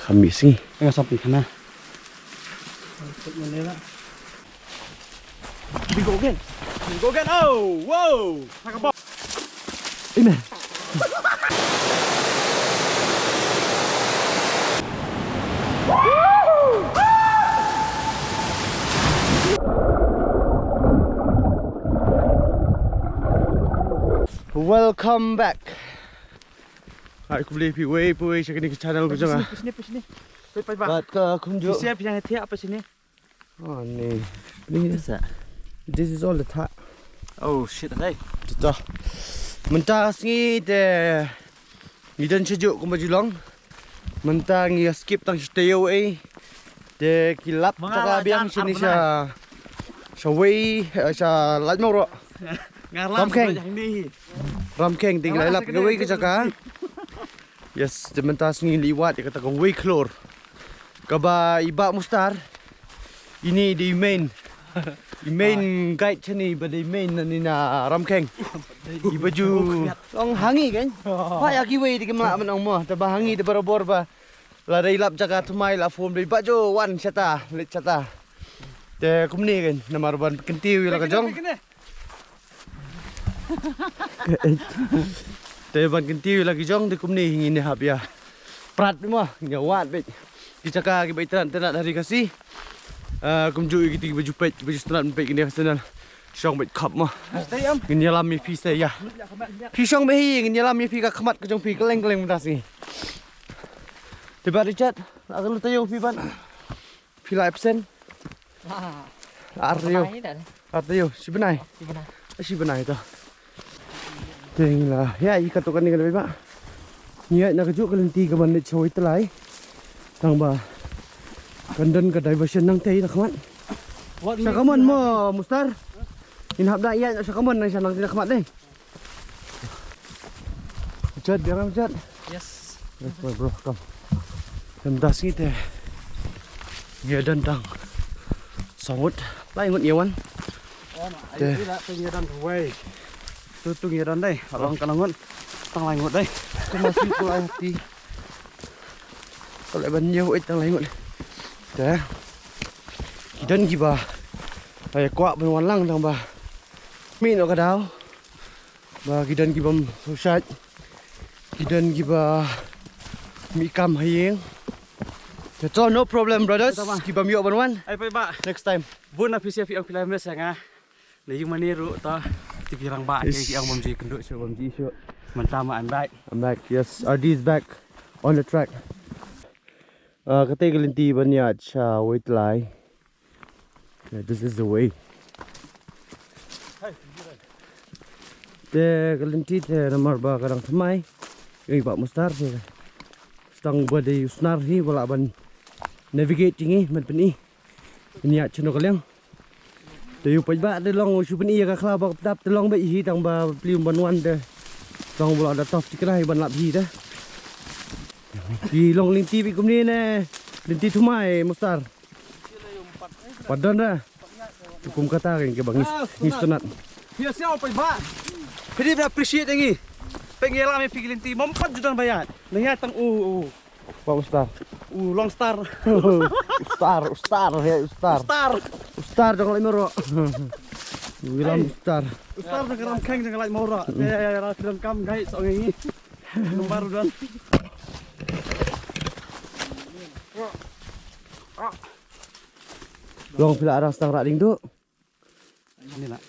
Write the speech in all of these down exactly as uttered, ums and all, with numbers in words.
Khamis ngi. Nga sampi khana. Bingo again. Bingo again. Oh, wow. Hakaba. Amen. Welcome back. Hai, khublei phi wei pa wei sha kane ka channel ka jong nga. Pishni, pishni, pishni. Peit, peit, ba. Bad ka kumjuh. Pishni, pishni, thiah, pishni. Oh, ni. Ni sa. This is all the thah. Oh, shit, hey. Tita. Mynta sngi te ngi don sha juh kumba ju long. Mynta ngi skip tang sha taïew ei. Te ki lap jaka biang shane sha, sha wei, eh, sha Laitumkhrah. Ramkheng. Ramkheng te ngi la lap kawei ka jaka. Yes, te mynta sngi ngi la wad ïa kata kawei khlur. Kaba i Bah Mustar. Ine i dei i main. I main guide shane, i ba dei i main na, na Ramkheng. I ba ju long ha ngi kan. Ba ïa kiwei te kim lah ban ong mo. Te ba ha ngi te barabor ba. Lada i lap jaka thymmai la form dei ba ju wan shata, leit shata. Te kumne kan, namar ban kyntiew ïa la ka jong. Te ban kyntiew ïa la ki jong te kumne ngin ïa hap ïa prat beit mo, ngin ïa wad beit. Ki jaka kiba itynnat tynnat ha ri Khasi. Ah, kumjuh ïa kito kiba ju peit, kiba ju sngewtynnat peit kane ka channel. Shong beit khop mo. Ngin ïalam ïa phi sa ïa. Phi shong beit hi, ngin ïalam ïa phi ka khmat ka jong phi kylleng kylleng mynta sngi. Te Bah Richard, la ka lut taïew phi ban. Phi la absent? Ah. Ar taïew. Bnai dah. Ar taïew, shi bnai. Shi bnai. Shi bnai to. Te ngi la ïa i katto katne ka dei ba. Ngi ïaid na kajuh ka lynti kaban leit sha Waitlai. Tang ba kan don ka diversion nangtei na khmat. Sha kamon mo Mustar. Ngin hap da ïaid na sha kamon, nang sha nangtei na khmat dei. Jad, biang jad. Yes. Yes, my bro, come. Mynta sngi te ngi don tang saw ngut, lai ngut ngi wan. Te ngi don wei. Tu tu ngi don dei, long ka ngut. Tang lai ngut dei. Kumba shu ku lai hati. Ka leh ban ïoh ïa tang lai ngut. Te ki don kiba, ba ïa kwah ban wan lang tang ba mih noh ka daw. Ba ki don kiba suicide. Ki don kiba mih kam ha ïing. Te to, no problem, brothers. Kiba mih ban wan. Ai, peit ba. Next time. Bun na phi sha phi ong phi la miss ïa nga. Na ïing mane ruh to. Te ki rangbah ki ong bym ju kynduh shuh, bym ju shuh. Mynta ma I'm back. I'm back. Yes, R D is back on the track. Ah, kata ka lynti ban ïaid sha Waitlai. Yeah, this is the way. Te ka lynti te namar ba ka dang thymmai. Ïa i Bah Mustar te. Tang ba dei u Snar hi ba lah ban navigate ïa ngi, ban pyni. Ngin ïaid shano ka liang. Te ïa u paidbah te long u shu pyni ïa ka khla ba ka dap te long beit hi tang ba plie ban wan te. Tang ba la da tough tikna hi ban lap hi te. Ki long lynti beit kumne ne. Lynti thymmai Mustar. Pat don da. Te kum kata kan kiba ngi, ngi sngewtynnat. Phi ïa sngewbha paidbah. Phi dei ban appreciate ïa ngi. Peit ngi ïalam ïa phi ki lynti, mom pat ju don ba ïaid. Nang ïaid tang u, u. Bah Ustar. U Long Star. Ustar, Ustar, he, Ustar. Ustar. Ustar jong Laitumkhrah. Wilam Ustar. Ustar jong ka Ramkheng jong ka Laitumkhrah. Te ïa, ïa, ïa, ïa, phi donkam guide song ïa ngi. Number u don. Long phi la arang sdang rah ding duh. Ni lah.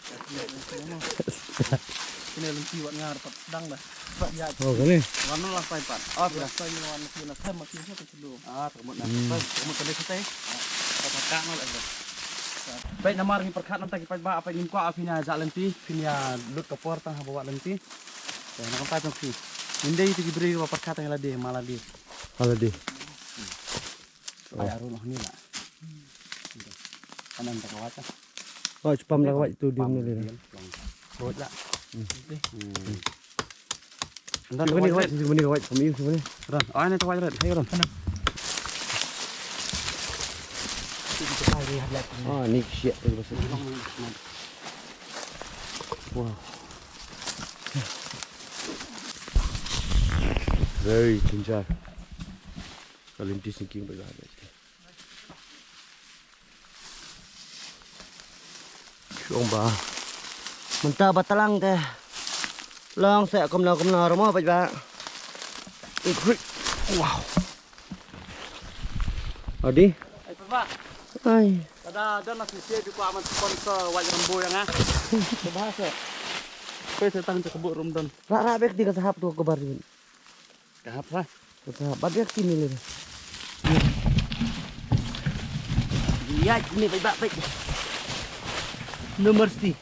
Kine lynti wat ngar pat dang dah. Pat ïa. Oh, kane. Wan la sai pat. Oh, phi la sai ni wan phi la sem ma phi sa tu dulu. Ah, termut na. Hmm. Sai, termut tadi sa tai. Pat ka na lah. Baik, namar ngi pyrkhat nangta ki paidbah, apa ngim kwah phin ïa jah lynti, phin ïa lut ka por tang haba wad lynti. Te na kumta tang phi. Ngin dei tu ki briew ba pyrkhat tang ïa lade, ma lade. Ma lade. Ai, aru noh ni lah. Kanan ta ka wait ah. Oh, chupam la ka wait tu dim ni le. Rot lah. Hmm. Anda ta wait, sini ka wait, kami sini. Ran, oh, ni ta wait red. Hey, Ran. Kanan. Ah, ni shit. Wow. Very danger. Ka lynti sngewkhia bha. Shong ba. Mynta ba tlang te. Long se kumno kumno ruh mo bha. Wow. Adi? Ai, Papa. Ai. Kada don na sisi di kwa man sponsor wajah rembu yang ah. Coba se. Koi se tang cakap buat rum don. Ra ra bek di ka sahap tu kabar ni. Kahap lah. Ka sahap bad bek kini le. Ya, ini baik baik. No mercy.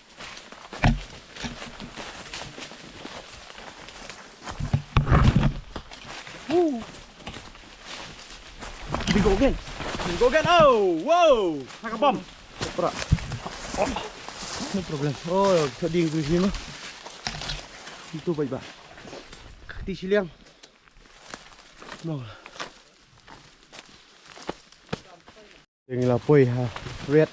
Woo. Here we go again. Here we go again. Oh, wow. Nak bom. Prak. Oh. No problem. Oh, sa ding tu sini mah. Itu baik, Pak. Kati shiliang. No. Ngi la poi ha riat.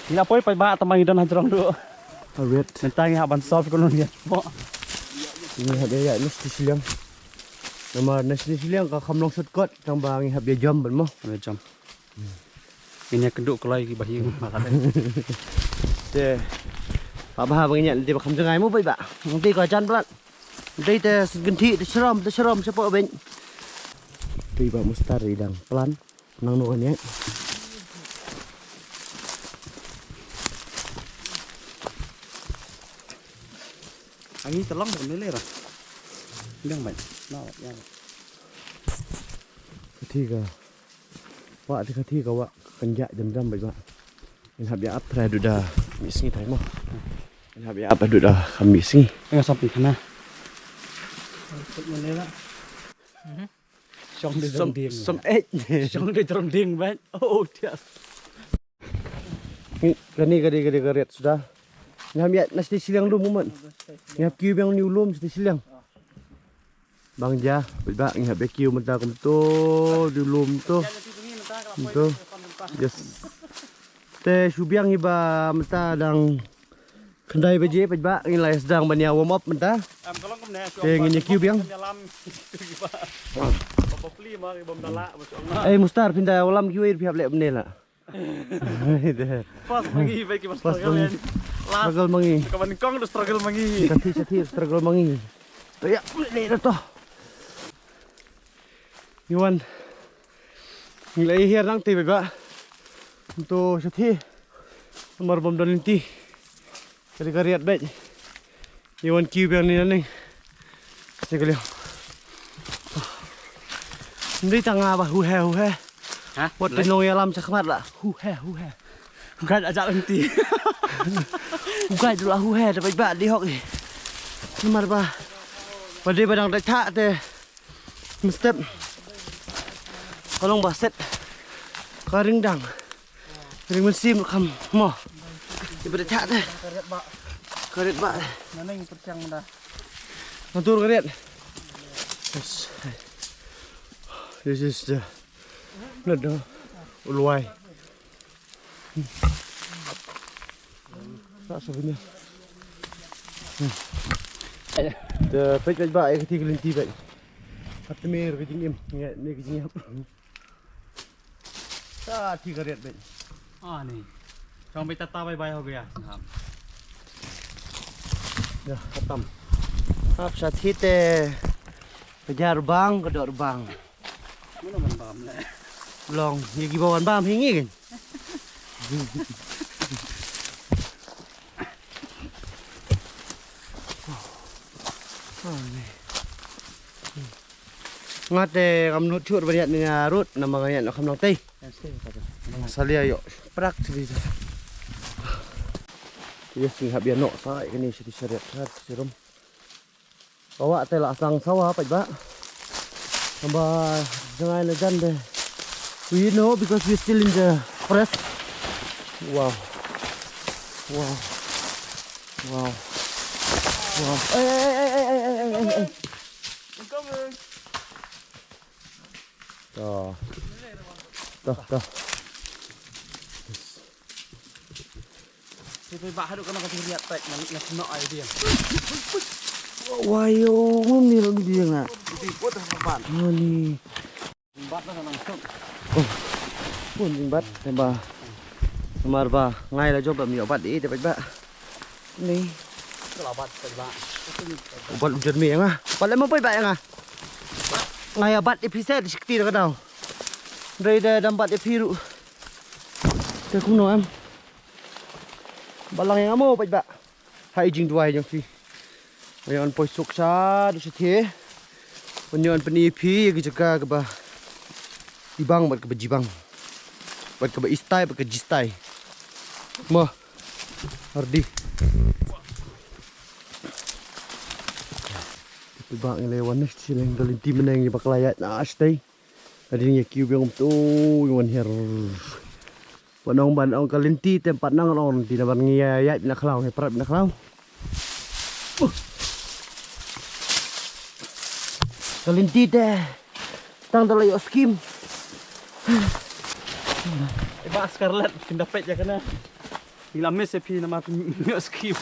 Ngi la poi paidbah, tang ba ngi don hajrong duh. Ha riat. Mynta ngi hap ban solve kumno ngi. Ngi hap ïa ïa na shnong shiliang. Namar na shnong shiliang ka kham long shortcut tang ba ngi hap ïa jump ban mo. Hap ïa jump. Ngi ïa kynduh kloi ki ba hi. Te. Ba ba ba ngi ïa te ba kham jngai mo paidbah. Ngi te ka jan blat. Ngi te sngewthuh te shrom te shrom shapoh ben. Te ba mustar i dang plan. Nang no kan ïa. Angi telang kan lele ra. Biang ban. Na ya. Kati ka. Wa te kati ka wa kan ja jam jam ba. Ngin hap ïa ap trai duh da. Mi sngi tai mo. Ngin hap ïa ap duh da kham mi sngi. Nga sampai kana. Shong de Som, jrong ding. Som eh. Shong de jrong ding, ban. Oh, tias. Ni, kani, kani, kani, ka riat suda. Ngam ïa, na shnong shiliang lum, umat. Ngam kiew biang ni u lum, shnong shiliang. Bang ja, ba, ngam ïa kiew mynta kumto, di lum to. Kumto. Yes. Te, shu biang hi ba mynta dang Khyndai baje, paidbah, ngin la sdang ban ïa warm up mynta. Te ngin ïa kiew biang. Eh, Mustar, phin da wallam kiwei phi hap leh mynne la. First ma ngi, ba ki first struggle ma ngi. Last struggle ma ngi. Ka ban kong da struggle ma ngi. Ka thi, ka thi struggle ma ngi. To ïa, leh da to. Ngi wan. Ngi la hiar nangta paidbah. Nto shathie. Namar bym don lynti. Ka dei ka riat beit. Ngi wan kiew biang ni nangne. Ni ka liang. Ym dei tang nga ba hu he hu he. Ha? Wat te nongïalam shakhmat la hu he hu he. Guide aja lynti. Guide la hu he da paidbah, dei hok i. Namar ba ba dei ba dang dei thah te. Mynstep ka long ba set ka ring dang. Ring mynsiem kham mo. Iba da thah te. Ka riat ba. Nangne pyrshang mynta. Nga tur ka riat. Yes. This is the, not the Ulwai. Sa sa bini. Te peit, peit ba, eh, ka ti ka lynti beit. Ka tmir ka jingim, ngi ne ka jingim. Sa ti ka riat beit. Ah, ni. Chong beit, tata bye bye ho gaya. Sngap. Ya, khatam. Hap sa ti te. Ka jar bang, ka dor bang. Mano ban bam le? Long, ye ki ba wan bam hi ngi kan. Nga te ngam nud chur ban ïaid na rut, namar nga ïaid na kham nang tei. Nga salia ïoh prak sini. Yes, ngi hap ïa noh sa kane siti sariat sar sirum. Ka wah te la sang sawa, paidbah. Haba jngai la jan de. We know because we still in the forest. Wow. Wow. Wow. Wow. Hey, hey, hey. Incoming. To. To, to. Ba haduh kana ka riat pek na na sno ai dia. Wah, yo, ngam ni lo ni dia nga. Di ko ta ban. Ngam ni. Bat na nang suk. Oh. Pun jing bat te ba. Mar ba ngai la job ba mi bat i te ba. Ni. Kala bat te ba. Bat ujar mi nga. Bat le mo poi ba nga. Ngai bat i pisa di sikti da ka dau. Dei da dam bat i piru. Te kumno em. Balang ïa nga mo peit ba. Ha i jingduwai jong phi. Wan ïa poi suk sha du sha the. Wan ïa pyni phi ïa ki jaka kaba ibang bad kaba jibang. Bad kaba istai bad ka jistai. Mo. Ardi. Phi ba ngi le wan ne shi leng ka lynti mynne ngi bakla ïa na stai. Hadien ïa kiew biang kumto ïa wan hiar. Pat nang ban ong ka lynti tem pat nang ong lynti na ban ngi ïa ïa na khlaw ngi prat na khlaw. Ka lynti te tang da la ïoh skim. Iba Scarlett kin da peit ïa kana. Ngi la miss ïa phi namar phi ïoh skim.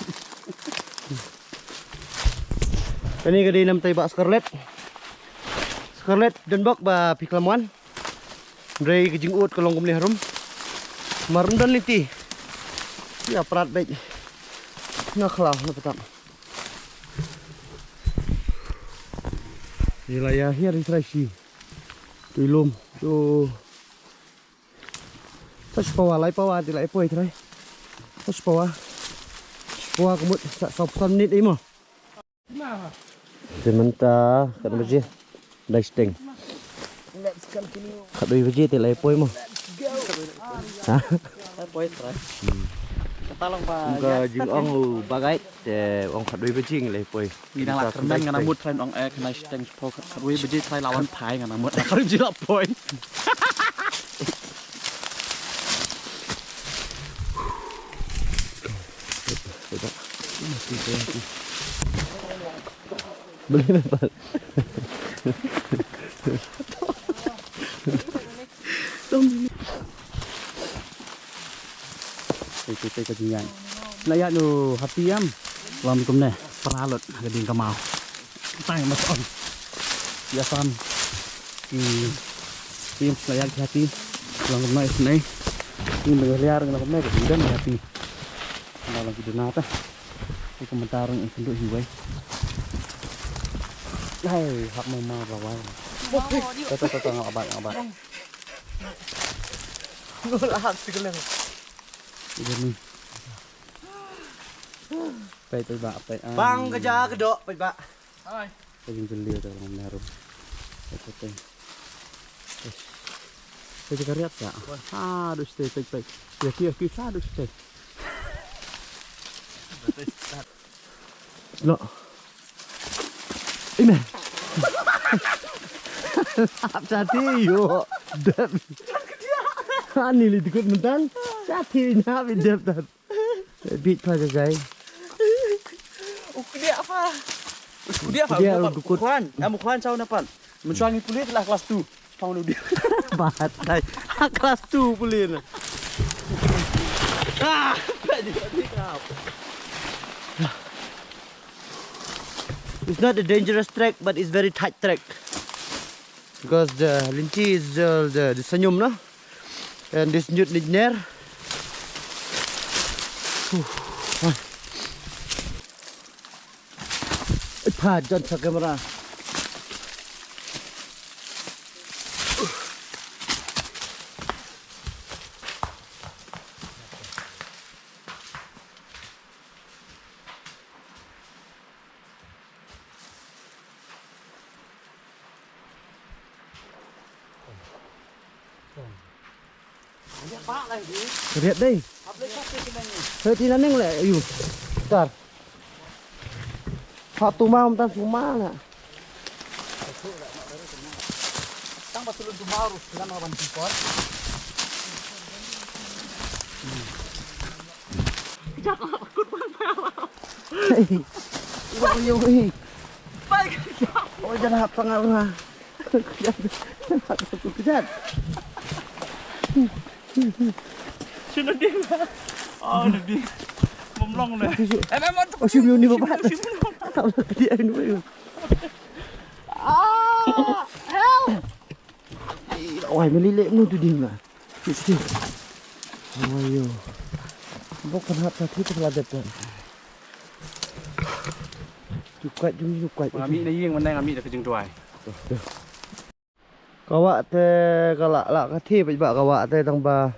Kane ka dei namtai ba Scarlett. Scarlett don bok ba phi klam wan. Hynrei ka jingud ka long kumne harum. Mar ym don lynti. Ïa prat beit. Na khlaw na patam. Ïa la ïa hiar i trai shi. Tu i lum. Tu. Sa shi pawa, lai pawa, te lai poi trai. Sa shi pawa. Shi pawa ka mut, sa, sa, sa minit imo. Te mynta, khatwei baje. Lai shiteng. Khatwei baje te lai poi mo. Ha? Lai poi trai. Kata long ba. Ka jingong u bagai, te ong khatwei baje ngi lai poi. Ngi dang la kyrmen ngan mut trai ong eh khnai shiteng shiphew khatwei baje trai la wan phai ngan mut la kyrmen ji la poi. Boleh nampak. Tei tei tei ka jingïaid. Sngewbha ïaid noh ha phi em. Lam kumne para lut ha ka dieng ka maw. Tang mas on. Ïa san. Ki phi em sngewbha ïaid ha phi. Lam kumne isnei. Ki ngi liar ngi lam kumne ka jingdon ha phi. Ngi lam ki duna ta. Ki komentar ngi kynduh hi wei. Hai hap mama ba wai. Ta ta ta ta ngabak ngabak. Ngulak sih keleng. Ini. Peit peit ba peit. Bang ka ja ka dok peit ba. Hai. Peit jingkylli ta long harum. Peit peit. Peit ka riat sa. Aduh stay peit peit. Ya ki ya ki sa aduh stay. No. Ime. Ap sati yo. Dep. Ani li dikut mentan. Sati nya bi dep tan. Bit pa jai. Ukdia apa? Ukdia apa? Ukdia dukut. Kwan, am kwan saw napan. Mensuangi pulit lah kelas tu. Pang lu dia. Batai. Kelas tu pulin. Ah, tak juga pick up. It's not a dangerous trek, but it's very tight trek. Because the linti is uh, the, the sanyum, no? And this new engineer. Pha jan sa camera. Riat dei. Hei ti na ning le yu. Tar. Hap tu mau tam suma na. Tang ba tulun tu mau rus lan wan ti por. Jat lah kut bang. Wah yo hi. Bai. Oh jangan hap sangat lah. Kejat. Sino dia? Oh, dia. Long ne. Em, em, em. Oh, shim uni ba. Dia uni ba. Ah, help. Wai, meli le nu tu ding na. Siti. Wai yo. Bok kan hap sa thik la dep kan. Jukat jung jukat. Ngam mih na ïing mynne, ngam mih da ka jingduwai. Ka wah te ka lah lah ka thie paidbah, ka wah te tang ba.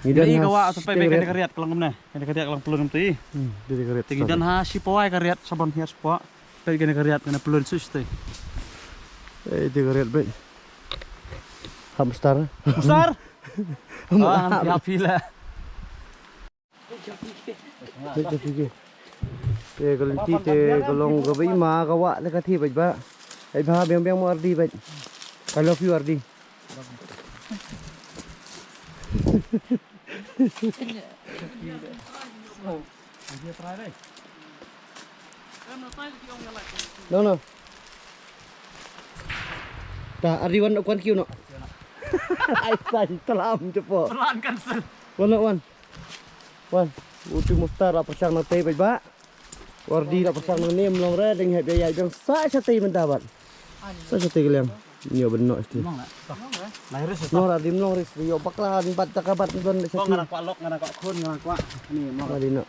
Ngi don ha ka wah te paidbah, kane ka riat ka long kumne. Kane ka riat ka long plun kumte. Hmm, dei ka riat. Te ngi don ha shi pawai ka riat, sa ban hiar spah. Peit kane ka riat, kane plun sus te. Eh, dei ka riat beit. Hamster. Hamster. Hamster. Ah, happy la. Te ka lynti te ka long kaba i ma ka wah te ka thie paidbah. Ai ba biang biang mo Ardi beit. I love you Ardi. No, no. Ta Ardi wan kwan kiu no. Ai san talam cepo. Pelan kan sel. Wan no wan. Wan, utu Mustar la pyrshang nangtei paidbah. Wardi la pyrshang nangne, mlong re dang hap ïaid biang sa shatei mynta bad. Sa shatei ka liang. Nyo ben no sti. Mlong la. Lai ris. Mlong ra di mlong ris. Yo bakla bat ta ka bat don shatei. Ngarang kwah lok, ngarang kwah khun, ngarang kwah. Ni mlong. Mari no.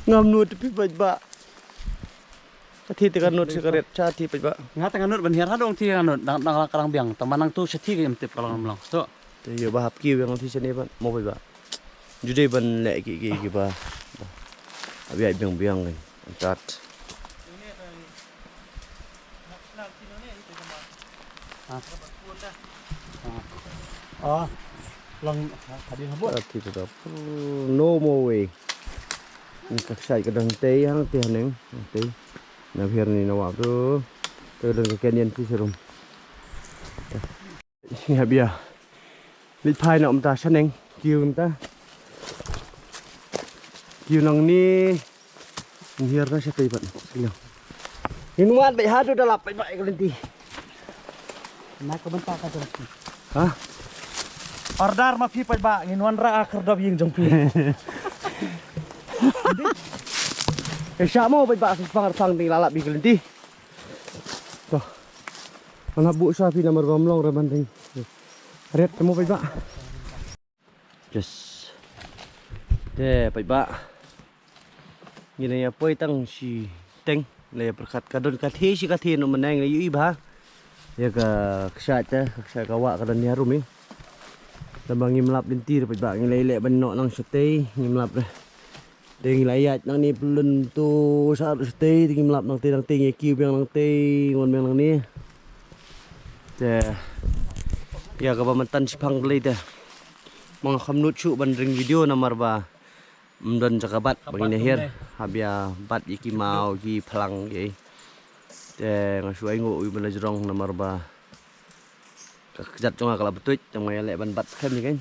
Ngam nud pi paidbah. Ka thie te ka nud sha ka riat shatei paidbah. Nga te nga nud ban hiar haduh thie nga nud dang dang la ka dang biang. Tang ba nangtu shatei ka ïam tip ka long mlong. So. Te ïa ba hap ki biang thie shane ban mo paidbah. Ju dei ban leh ki ki ki ba. Ba. Hap ïaid biang biang kan. Tat. Ah. Ah. Lang hadien habot. Tat thie paidbah. No more way. Ka kshaid ka dang tei hangtei haneng, hangtei. Na phiar ni na wah tu. Te ka dang ka canyon tu serum. Ni habia. Leit phai na umta shaneng, kiu umta. Kiu nang ni. Hiar na shatei pat. Sila. Ni nuan bai hadu dalap bai bai ka lynti. Na ka bynta ka jong phi. Ha? Order ma phi paidbah, ngin wanrah a khyrdop ïing jong phi. Ka shah mo paidbah, sngewsih pang arsang ding la lap ïa ka lynti. To. Ana buh sha phi namar ba mlong re ban ding. Ret mo paidbah. Yes. Te paidbah. Ngi la ïa poi tang shiteng, la ïa pyrkhat ka don ka thie shi ka thie no mynne ngi la ïohi bha. Ïa ka kshaid te, ka kshaid ka wah ka don harum hi. Tang ba ngim lap lynti re paidbah, ngi la ïaleh ban noh nang shatei, ngim lap re. Te ngi la ïaid nangne pynlun to sha shatei, te ngim lap nangtei nangtei, ngi kiew biang nangtei, ngi wan biang nangne. Te ïa kaba mynta shiphang lei te. Ma nga kham nud shuh ban ring video namar ba ym don jaka bat ba ngin ïa hiar. Hap ïa bat ïa ki maw ki phlang ki. Te nga shu ainguh u ban la jrong namar ba ka kjat jong nga ka la btuit, tang ma ïa leh ban bat skhem ïa kein.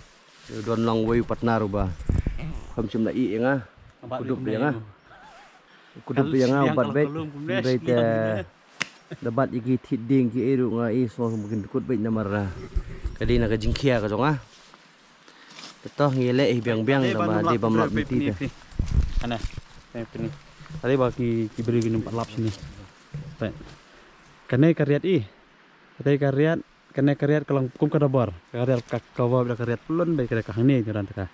Don long wei u partner uba kham shym la ïeh ïa nga. Kuddup ïa nga. Kuddup ïa nga u bat beit. Hynrei te da bat ïa ki thied dieng ki ei ruh nga i sngewbha kin kut beit namar ka dei na ka jingkhia ka jong nga. Te to ngi leh hi biang biang da ba dei bym lap lynti te. Ane. Tadi ba ki ki briew ki nym pat lap shane. Kane ka riat i. Kane ka riat, kane ka riat ka long kum ka dabor. Ka riat ka cover da ka riat pynlun bad ka riat ka hangne ka ran ta ka.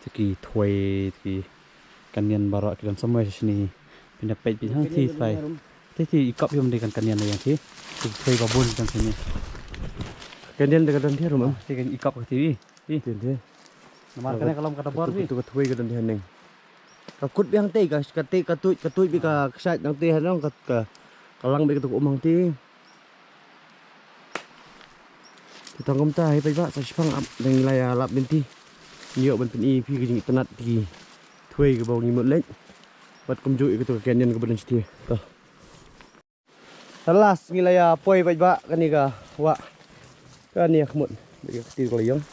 Te ki thwei, te ki canyon baroh ki don samoi shane. Pynda peit peit hang thie thwei. Te thie i kop hi ym dei kan canyon ïa thie. Te thwei ba bun kan shane. Canyon da ka don thie rum. Te kan i kop ka thie. Ih. Tieng te. Namar kane ka long ka dabor bi. Katu ka thwei ka don te haneng. Ka kut biang te ka, ka te ka tuid ka tuid bi ka kshaid nang te haneng ka, ka, ka lang bi ka tu ka um hang te. Te tang kumta hi paidbah sa shipang ap dang la ïa lap lynti. Ngi ïoh ban pyni phi ka jingitynnat ki thwei kaba ngi mut leit. Bad kumjuh ïa katu ka canyon kaba don shatei. To. Last ngi la ïa poi paidbah kane ka wah. Kane ka khmut. Bad ka kti ka la ïong.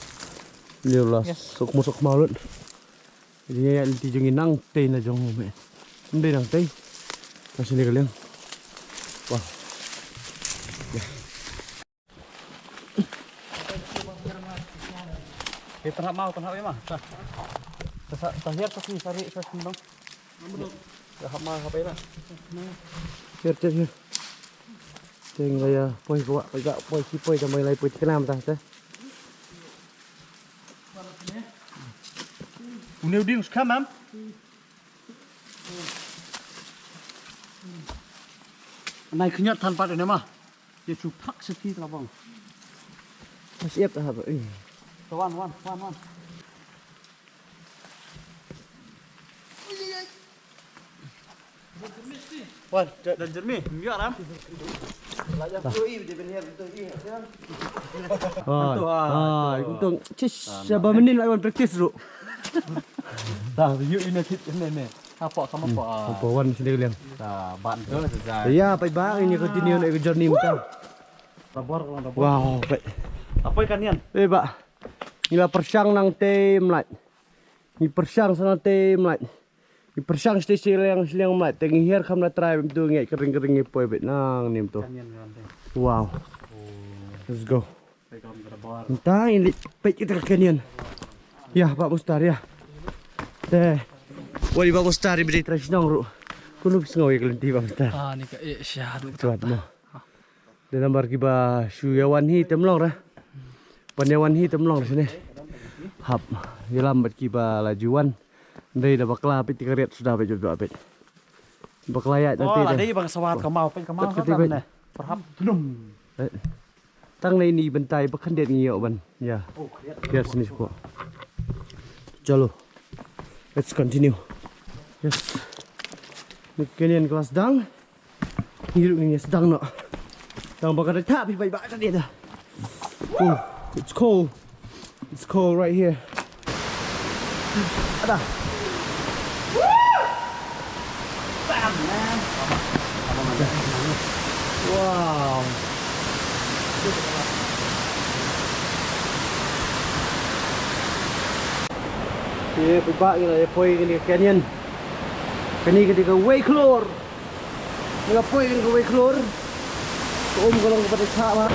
Leo last. Yes. Sok mo sok malut. Jadi ïa lynti jong ngi nang tei na jong me. Ym dei nang tei. Ka shane ka liang. Wah. Ya. Hei, tyrhap mau, tyrhap ïa ma. Sa, sa hiar sa sini, sa ri, sa sini dong. Sa hap ma, hap ai na. Hiar, hiar, hiar. Teng la ïa poi kwah, poi kwah, poi ki poi, tang mai lai poi tikna mynta te. Une u ding skhem em? Nai khñiot than pat une ma. Ïa shu phak sha ki ka la bang. Mas ïap ta haba. Eh. Wan, wan, wan, wan. Wan, da- dan jermi, ym ïoh ram. Ah, ah, untung. Sis, ba mynnin la wan practice ruh. Dah, yu ina kit ina ne. Apa sama apa? Apa wan sini kalian? Dah, ban tu saja. Ïa, paidbah, ini continue na ka journey mynta. Rabor, kalau rabor. Wow, paid. Apa ikan nian? Eh, bah. Ngi la pyrshang nangtei mlait. Ngi pyrshang sa nangtei mlait. Ngi pyrshang shatei shiliang shiliang mlait. Te ngi hiar kham na trai bad mynta ngi kyrring kyrring ngi poi bad nangne mynta. Ikan nian ngan te. Wow. Oh. Let's go. Mynta ngin leit peit kita ka canyon. Ïa, Bah Mustar, ïa. Te. Wei, Bah Mustar, i ba dei trai shnong ruh. Kumno phi sngew ïa ka lynti, Bah Mustar? Ah, ni ka, eh, sha, tu. Tuat mo. Dei namar kiba shu ïa wan hi te ym long re. Ban ïa wan hi te ym long re shane. Hap ïalam bad kiba la ju wan. Dei da bakla peit ka riat suda peit, peit, peit. Bakla ïa. Oh, nanti la dei. Dei bang sawat ka mau, peit ka mau. Peit, peit, peit. Pyrhap tlum. Eh. Tang na ini bynta ba khyndiat ngi ïoh ban. Ya. Yes, ni spot. Chalo. Let's continue. Yes. Ni ka canyon ka la sdang. Ngi ruh ngin ïa sdang noh. Tang ba ka da thap hi bai ba ka da. Oh, it's cold. It's cold right here. Ada. Bam, man. Wow. Ye, paidbah, ngi la ïa poi kane ka canyon. Kane ka dei kawei klur. Ngi la poi kane kawei klur. Ka um ka long kaba dei chah bha.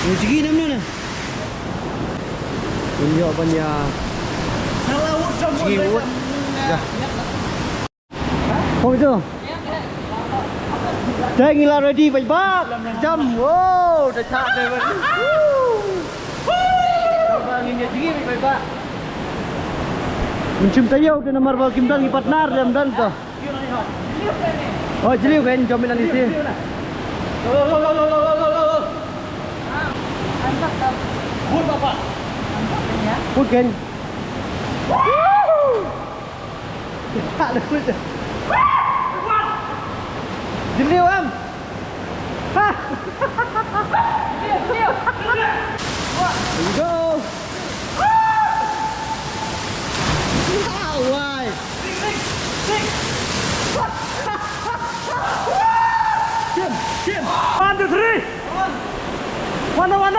Ïa jngi nam na na. Ïa ban ïa jngi wut. Ya. Kong itu. Te ngi la ready bad ba jam. Wow, da chah te bad. Ba ngin ïa jngi bad ba. Mynsiem taïew te namar ba kim don ngi partner te ym don to. Oh, jliw kan jom ina niti. Put kan. Jliw em. Here we go. Wai. Kim, kim. One, two, three. One, one, one.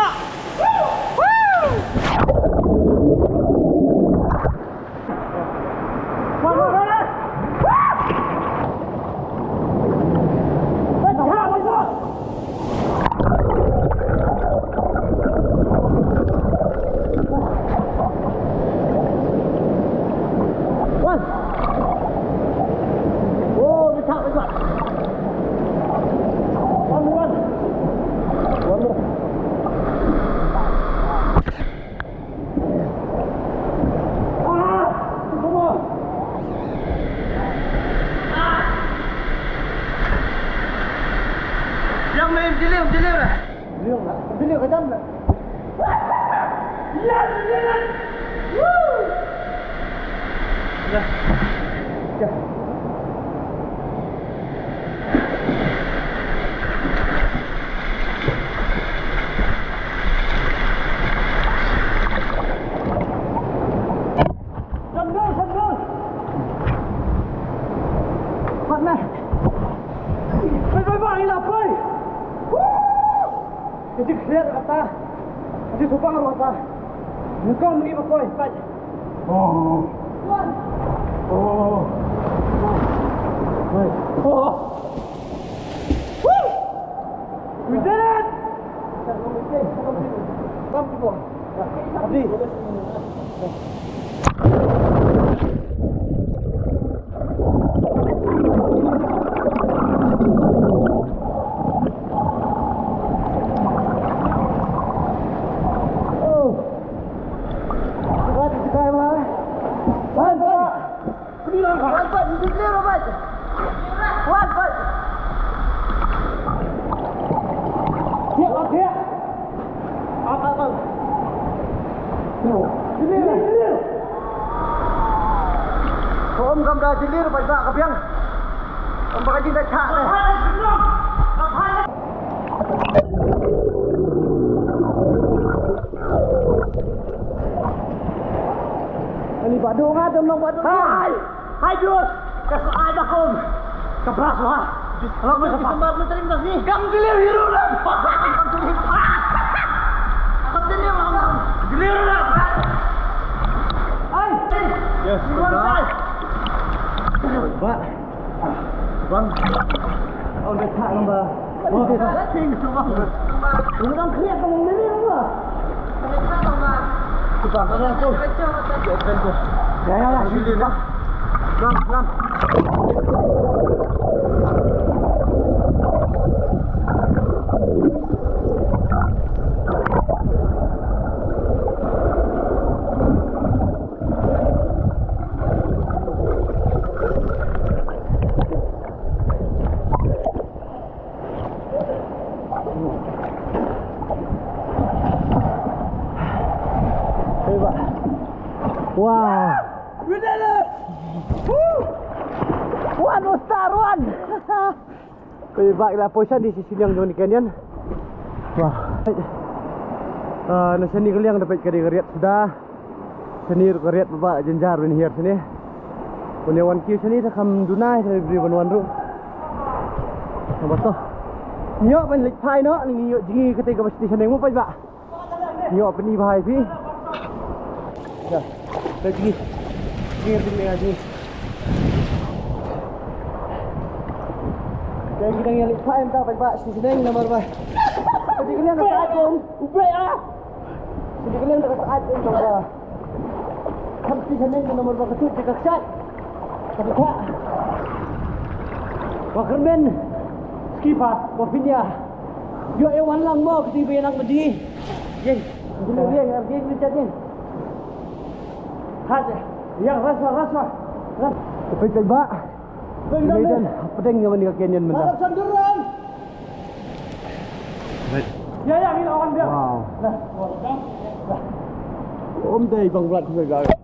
Yang main jeliu, jeliu lah. Jeliu lah. Jeliu ke jam lah. Ya. Ya. Keep a point, fight. Oh. Oh. Wait. Oh. Woo! We did it! Come, people. Abdi. Oh. Wan, wan. Wan, wan. Wan, wan. Thiah, thiah. Ap, ap, ap. Jylliew, jylliew. Ko um kam da jylliew paidbah ka biang. Um ba ka jingdait thah te. Ani badu nga dum nong badu. Hai! Hai, Jus! Ka sa ai da kum. Ka bras wa. Hello, Jus, sempat lu terima kasih. Kam jylliew hiru dah. Kam jylliew hiru dah. Kam jylliew hiru dah. Ai! Yes, Jus, bang. Bang. Bang. Bang. Oh, dia tak nampak. Wow. We did it! Woo! One star one! Phi bah, ila poi shane sha shiliang jong kane ka canyon. Wah. Ah, na shane ka liang da peit ka dei ka riat suda. Shane ruh ka riat ba jynjar ban hiar shane. Une wan kiew shane te kam duna te briew ban wan ruh. Naba to. Ngi ïoh ban leit phai noh, ngi ïoh jngi kata kaba station mo peit bah. Ngi ïoh pyni bha ïa phi. Ya. Dah jngi. Jngi, jngi, jngi. Dah jngi, dah jngi. Phai mynta, phai ba station namar ba. Station ka sait kum. Ubai ah. Station ka sait kum ba. Kam station namar ba ka tut ka sait. Ka tut. Ba kyrmen. Skipper, ba pynïa. Ïoh, ïoh wan lang mo, kti ba ïa nang ba jngi. Ïeng. Ïeng, ïeng, ïeng, ïeng, ïeng. Hat, ïeng, ras, ras, ras. Ras. Peit, peit, bah. Peit, peit, peit. Peit, peit. Pdeng ïa mane ka canyon mynta. Harap sanduran. Peit. Ïa, ïa, ngin on dia. Wow. Nah, nah. Um dei bang blat, peit, peit.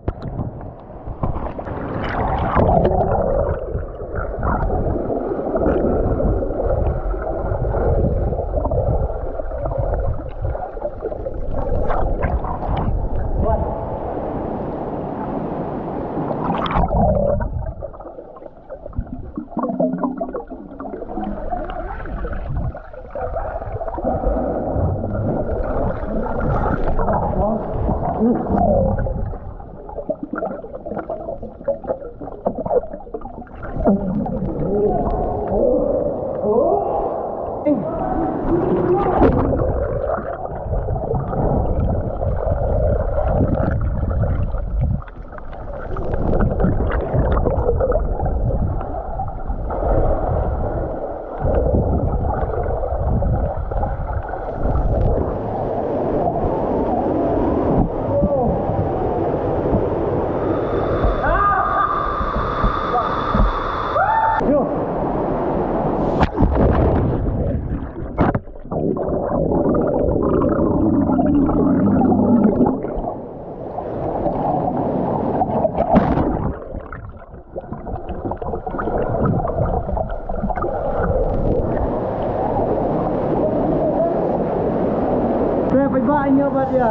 Te paidbah, ïa ba ïa.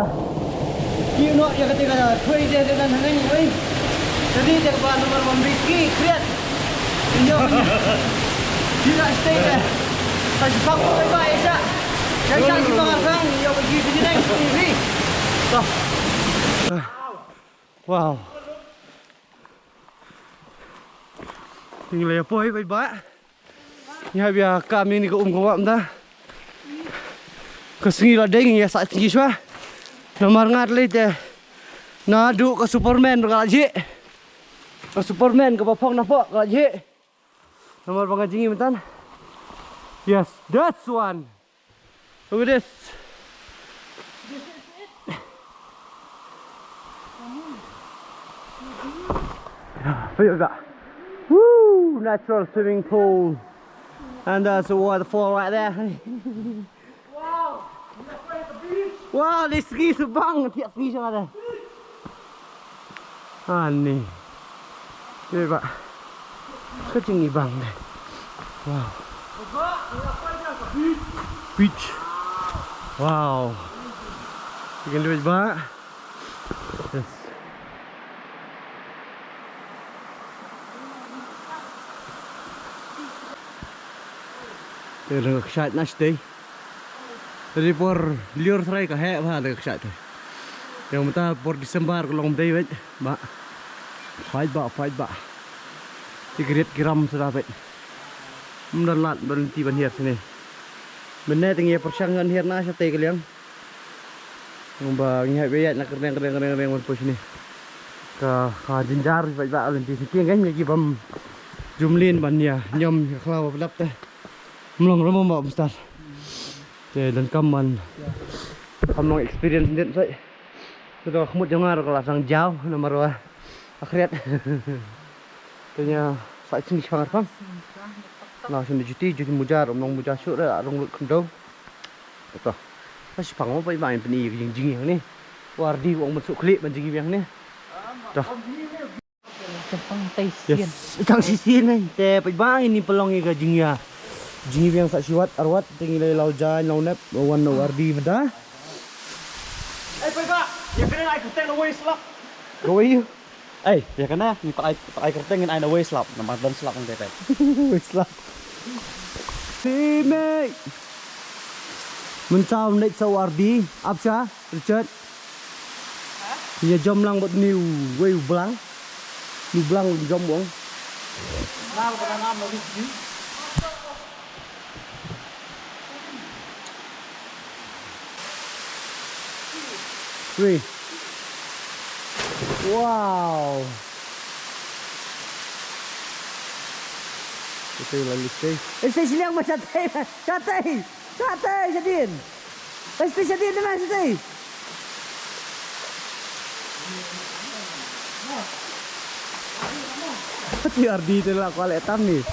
Ki noh ïa kata ka thui de de nan hangne wei. Tadi de ba number one biki kriat. Ïa ba ïa. Ki la stay de. Paidbah, paidbah ïa. Ïa ki ba ngarang ïa ba ki ni nai ni. Toh. Wow. Ngi la ïa poi bad ba ngi hap ïa kam ïa kane ka um ka wah mynta. Ka sngi la dei ngi ïa sah sngi shuwa. Namar nga te lei te naduh ka Superman ka la jhieh. Ka Superman kaba phong na pok ka la jhieh. Namar ba nga jngi mynta. Yes, that's one. Look at this. Yeah, feel that. Woo! Natural swimming pool. And there's a waterfall right there. Wow, dei sngi shu bang, thiah sngi sha nga te. Ani. Te ba. Ka jingibang te. Wow. Beach. Wow. You can do it, ba. Yes. Te rang ka kshaid na shatei. Te dei por lyiur trai ka heh bha da ka kshaid te. Ïa mynta por December ka long dei beit ba. Paid ba, paid ba. Ki kriat ki ram shuh da beit. Ym don lad, ym don lynti ban hiar shane. Mynne te ngi ïa pyrshang ban hiar na shatei ka liang. Ba ngi hap ïaid na kyrneng kyrneng kyrneng kyrneng ban poi shane. Ka, ka jynjar paid ba lynti shane. Tieng kan ïa ki bym jumlien ban ïa ñiom ïa khlaw ba dap te. Ym long ruh mo ba ym stad. Te donkam ban kham long experience dien sait. Te da ka khmut jong nga ruh ka la sdang jaw namar ba ka khriat. Te ngi ïa sah sing shipang arpang. Nga shu juti, juti mujar, ym long mujar shuh re, rung lut khyndew. Te to. Sah shipang mo ba i ma in pyni ka jingjngi hangne. Wardi u ong ban shu khlieh ban jngi biang hangne. To. Yes. Tang shisien eh. Te paid ba ngin ïa pynlong ïa ka jingïa. Jingïa biang sah shiwat arwat te ngi la law jaiñ law nep wan na wardi bad da. Ei paid ba. Ïa kane ai kyrteng na wei slap. Kawei ïa. Ei, ïa kane ngi pat ai, pat ai kyrteng ngin ai na wei slap. Namar don slap ngi te. Wei slap. Te mei. Mynta ym dei sa wardi, ap sha. Richard. Ïa jam lang bad ni u wei u blang. Ni u blang u jam wang. Wei. Wow. Kita lagi stay. Eh, stay sini yang macam stay. Stay. Shatei, shadien. Ai, shatei, shadien, dei, shatei. Ti ardi te la kwah leh tam ni.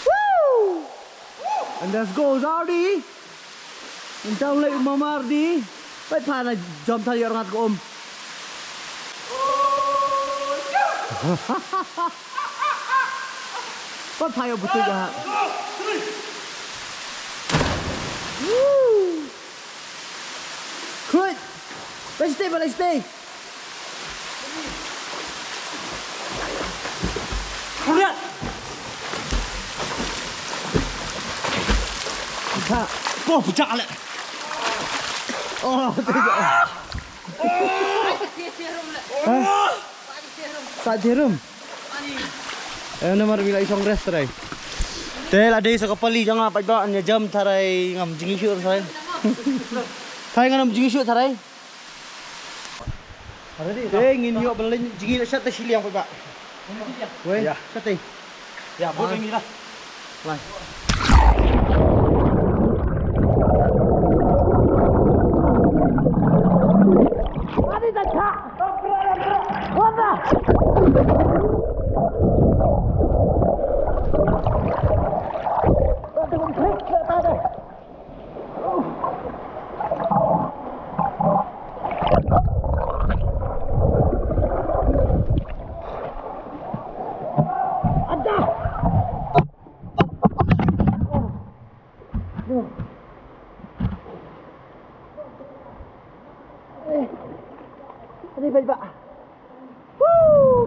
Woo! And let's go, Zardi. Ynda lei u Mamardi. Peit pha na jam tha ïa ngat ka um. Peit pha ïa butuh ïa. Woo. Good. Let's stay, let's stay. Kuliah. Ha. Boh pecah leh. Oh, tidak. Hah? Sa jerum. Eh, namar bila isong rest trai. Te la dei sa ka pali jong nga pat ba nya jam trai ngam jingïashuh trai. Trai ngam jingïashuh trai. Te ngin ïoh ban leit jngi la shat te shiliang pat ba. Wei, shat te. Ïa, bud ngi la. Lai. Ani bai ba. Woo!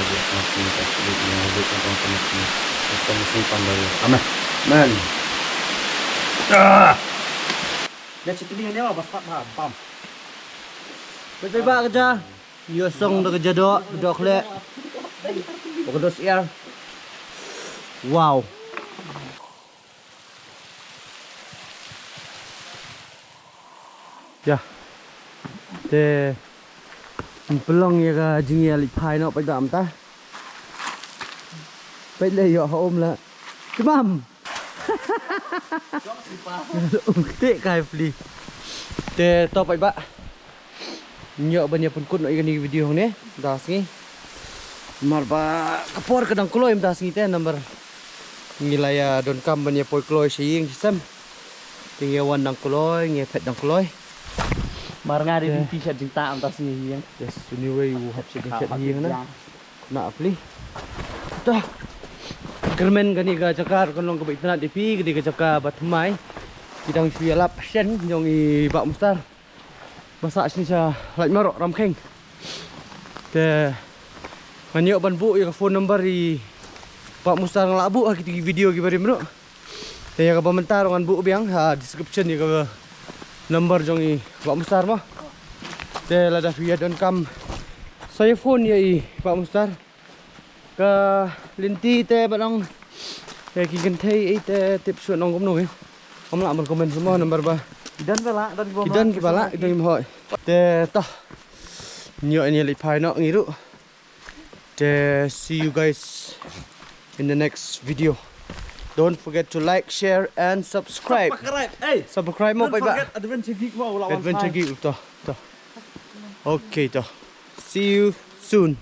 na bit na bit na bit na bit na bit na bit na bit na bit na bit. Amen. Amen. Ah. Ya, cerita ni, ni apa? Bas pat ha, bam. Bye bye, bak kerja. Yo song da kerja dok, dok lek. Bak dok siar. Wow. Ya. Te. Pelong ya ka jingïaleit phai noh, peit ba mynta. Peit leh ïoh ha um la. Kemam. Um kti kai pli. Te to peit ba. Ngi ïoh ban ïa pynkut noh ïa kane ka video hangne da sngi. Namar ba ka por ka dang kloi mynta sngi te, namar ngi la ïa donkam ban ïa poi kloi sha ïing sha sem. Te ngi ïa wan dang kloi, ngi ïa phet dang kloi. Mar nga dei Te- ding ti shet jingtah mynta sngi ïing. Yes, anyway, u hap shet jingtah ïing na. Na pli. Dah. Kyrmen kane ka jaka kan long kaba itynnad ïa phi, kane ka jaka ba thymmai. Ki dang shu ïalap shen jong i Bah Mustar. Ba sah shen sha Laitumkhrah Ramkheng. Te ngan ïoh ban buh ïa ka phone number i Bah Mustar, nga la buh ha kito ki video kiba rim ruh. Te ïa kaba mynta ruh ngan buh biang ha description ïa ka number jong i Bah Mustar mo. Te lada phi ïa donkam sa ïa phone ïa i Bah Mustar. Ka lynti te ba nong. Te ki kynthei ei te tip shuh nong kumno eh. Kam lah ban comment semua number ba. Ki don ba lah, don ki ba Ki don lah, ki ba lah, ki don ki ba hoi. Te toh. Ngi ïoh ïaleit phai noh ngi ruh. Te see you guys in the next video. Don't forget to like, share and subscribe. Subscribe. Hey. Subscribe mo, Don't bye bye. Forget Adventure Geek mo, la wan Adventure phai. Geek toh, toh. Okay toh. See you soon.